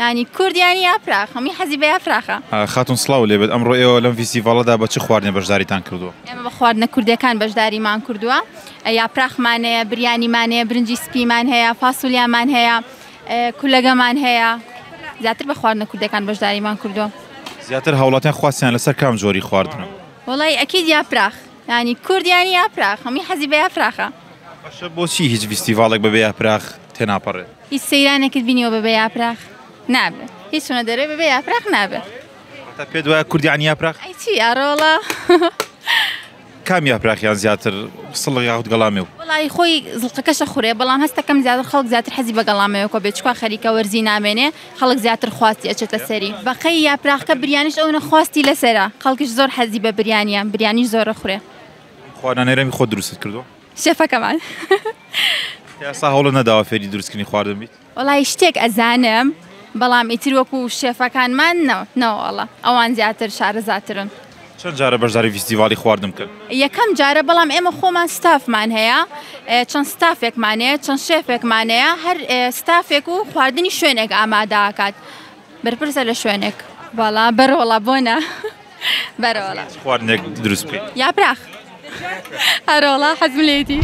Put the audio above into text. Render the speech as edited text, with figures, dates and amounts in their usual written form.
یانی کورد یانی یاپراخ هەمووی حەزی بە یاپراخە. خاتوون سڵاو لێبێت ئەمڕۆ ئێوە لەم ڤیستیڤاڵەدا بە چ خواردنێ بەشداریتان کردووە؟ ئێمە بە خواردنە کوردیەکان بەشداریمان کردووە یاپراخمان هەیە بریانیمان هەیە برنجی سپیمان هەیە فاسولیامان هەیە کولەگەمان هەیە زیاتر بە خواردنە کوردیەکان بەشداریمان کردووە. زیاتر هاوڵاتیان خواستیان لەسەر کام جۆری خواردنە؟ وەڵای ئەکید یاپراخ یانی کورد یانی یاپراخ هەمووی حەزی بە یاپراخە. باشە بۆچی هیچ ڤیستیڤاڵێک بەبێ یاپراخ تێناپەڕێت؟ هیچ سەیرانێکت بینیوە بەبێ یاپراخ نابێ هیچ چونە دەرێ بەبێ یاپراخ نابێ. واتە پێت وایە کورد یانی یاپراخ؟ ئەی چی ئەڕۆڵە. کام یاپراخیان زیاتر سڵق یاخود گەڵامێو؟ وەڵایی خۆی زڵقەکەشە خورێ بەڵام هەستەکەم زیاتر خەڵک زیاتر حەزی بە گەڵامێوەکە بێ چکا خەریکە وەرزی نامێنێ خەڵک زیاتر خواستی ئەچێتە سەری بەقەی یاپراخکە بریانیش ئەونە خواستی لەسەرە خەڵکیش زۆر حەزی بە بریانیە بریانیش زۆرە خورێ. خواردنانەی رەمی خۆت دروستت کردووە؟ شێفەکەمان. تا ئێستا هەوڵت نەداوە فێری دروستکردنی خواردن بیت؟ وەڵایی شتێک ئەزانم بەڵام ئیتر وەکو شێفەکانمان نە نەوەڵا ئەوان زیاتر شارەزاترن. چەند جارە بەشداری ڤیستیڤاڵی خواردن بکەن؟ یەکەم جارە بەڵام ئێمە خۆمان ستافمان هەیە چەند ستافێکمان هەیە چەند شێفێکمان هەیە هەر ستافێک و خواردنی شوێنێک ئامادە ئەکات بەرپرسە لە شوێنێک. وەڵا بەرەوەڵا بۆ نا. بەرەوەڵا. چ خواردنێک دروست بکەیت؟ یاپراخ. ئەرەوەڵا حەزم لێیەتی.